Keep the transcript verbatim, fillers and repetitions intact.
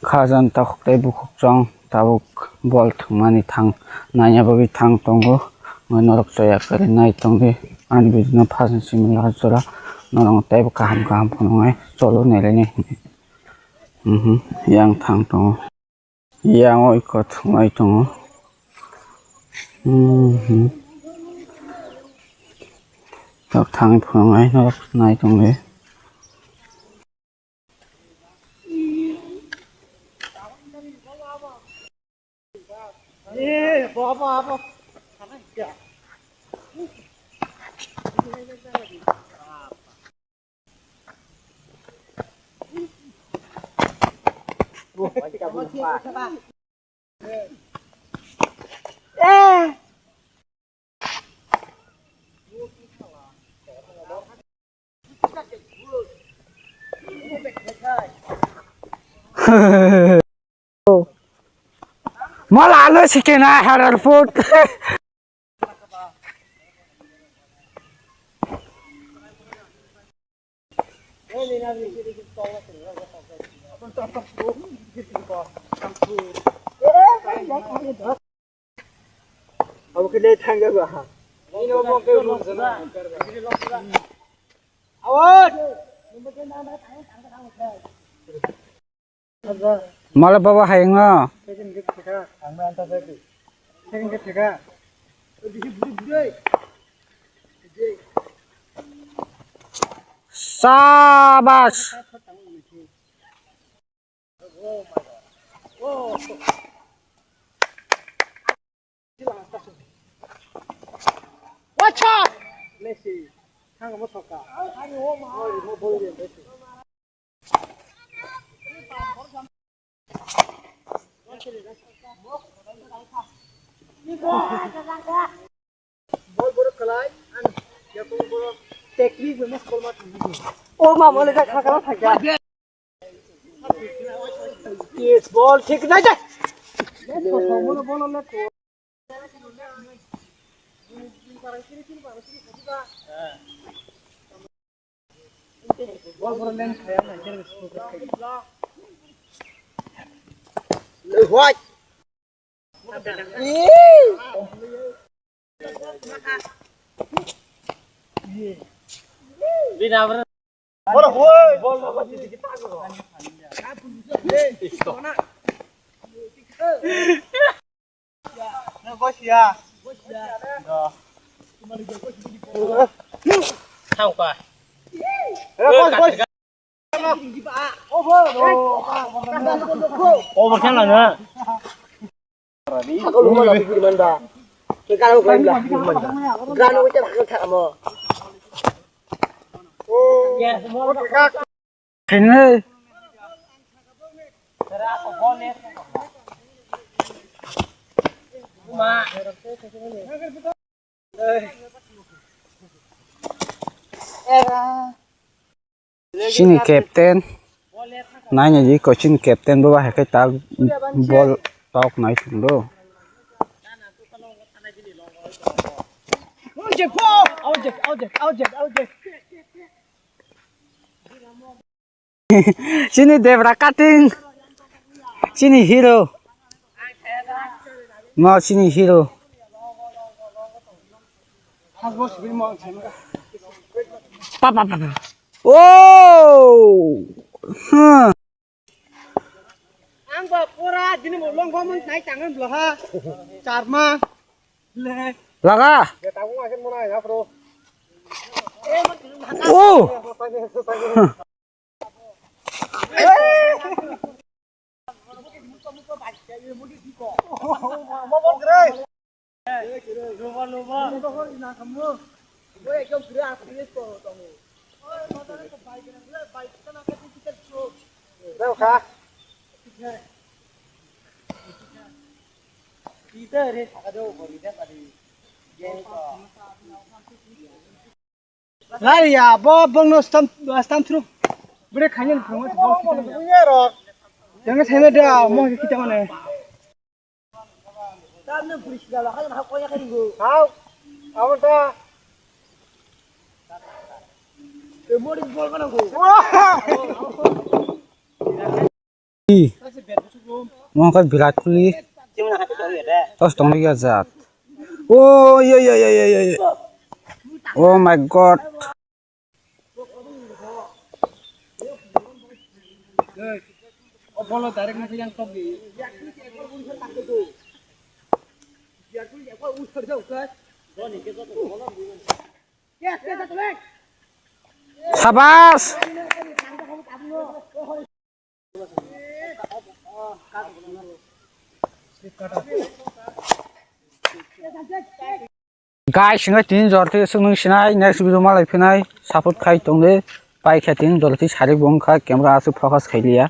Khajan takhuk tei bukhuk chwng tabuk bol thwngmani thang naina bagwi thang tongo. Norok chaya kwrwi nai tongdi ani video no phasan simi jora norok teibo kaham kaham phunuknai cholo nailaini. Mhm, yang thang tongo. Yang o iko thwngwi tongo. Mhm. Tok thangwi phunuknai norok nai tongdi. Mala alo sikena harar food. Abo khe le thang jago ha. Mala baba hayung no. Sabas. Watch out! Messi. Thang mo thoka. Oi, mo bol dia Messi. Bol borok kwlai, ang yakung borok technique bai mas bol ma thangdi. O ma, mole da khakra thangya. Yes, bol thik nai de. Thangkha. Over khe lana. Khainai. Chini captain. Naina di ko chini captain bo bahai khe tak bol tok nai thung do. Chini debra cutting. Chini hero. Mo chini hero. Pa, pa, pa, pa. Oh! Huh. Ang ba pura dini mo long gom nai tangan blaha. Charma. Le. Laga. Oh! Lari ya, bo bongno stam, stam thru. Bwrwi khaina ni phungo bol khitani. Yang sai na da, mo kita mana. Hau, abo ta. Mori bol kana go. Wah! I. Mo khe Virat Kohli. Tos tongwi ya jat. Oh, yeah, yeah, yeah, yeah, yeah, yeah. Oh my God. Sabas. Guys, hingke tini jor tei aswk nung sinai, next video malai phinai, support khai tongdi, pai khe tini jor tei sari bo wngkha, camera aswk focus khai liya.